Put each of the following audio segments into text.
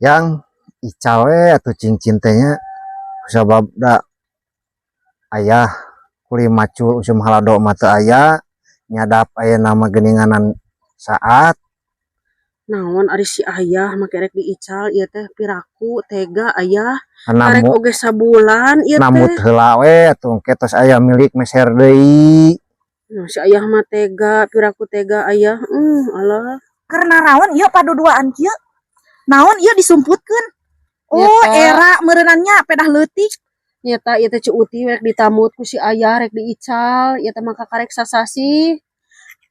Yang ical we atuh cincin teh nya, sabab da ayah kuli macul usum halado mah teu aya nyadap ayeuna mah geuninganan saat. Naon ari si ayah make rek diical ieu teh, piraku tega ayah. Karek Nambut oge sabulan ieu nambut teh. Heula we atuh, engke tos aya milik meser deui. Nah, si ayah mah tega, piraku tega ayah. Alah. Keur naraon ieu paduduaan kieu? Naon ieu disumputkeun? Oh, Nyata. Era meureunnan nya pedah leutik. Nyata ieu teh, Ceu Uti, rek ditambut ku si ayah, rek diical ieu teh maka karek sasasi.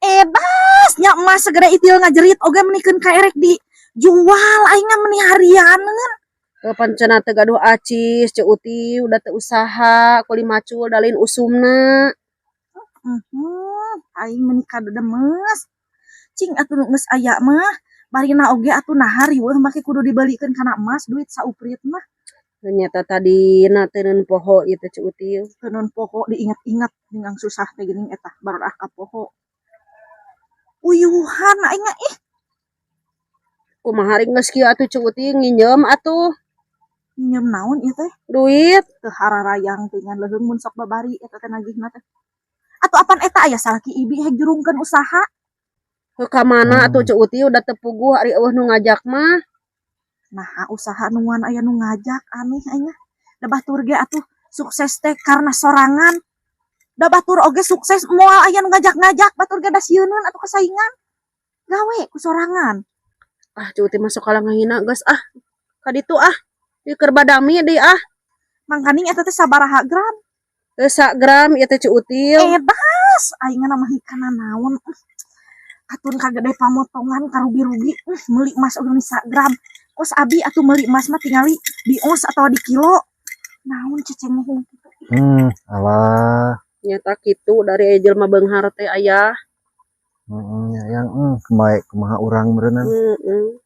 Edas nya, emas segede itil ngajerit oge menikeun ka erek dijual, aing mah meuni harianeun. Kapan cenah teu gaduh acis, Ceu Uti, udah teu usaha, kuli macul da lain usumna. Aing meuni kadedemes. Cing atuh nu geus aya mah, barina oge atuh naha riweuh make kudu dibeulikeun kana emas duit sauprit mah. Ternyata tadi na teu poho ieu teh, Ceu Uti. Teu poho, diinget-inget ningang susah teh geuning eta barudak kapoho. Uyuhan aing mah ih. Kumaha rek geus kieu atuh, Ceu Uti, nginjem atuh. Nginjem naon ieu teh? Duit. Teu hararayang tingan leuheung mun sok babari eta teh nagihna teh. Atuh apan eta aya salaki ibi hek jurungkeun usaha? Heuh, ka mana atuh, Hmm. Ceu Uti, udah teu puguh ari euweuh nu ngajak mah. Nah, usaha nungguan aya nu ngajak, aneh aing mah. Da batur ge atuh sukses teh karena sorangan. Da batur oge sukses moal aya nu ngajak-ngajak, batur ge da sieuneun atuh kesaingan. Gawe ku sorangan. Ah, Ceu Uti masuk kalah ngahina, geus ah. Ka ditu ah. Ieu keur badami deui ah. Mangkaning eta teh sabaraha gram? Teu gram ieu teh, Ceu Uti. Edas, aing mah hikana naon. Katun kagede pamotongan karugi-rugi meuli emas oge meni gram. Kos abi atuh meuli emas mah tingali di ons atau di kilo. Naon ceceng kitu. Alah. Nyata kitu dari jelema beunghar teh, ayah. Heeh, yang bae kumaha urang meureunnan. Heeh.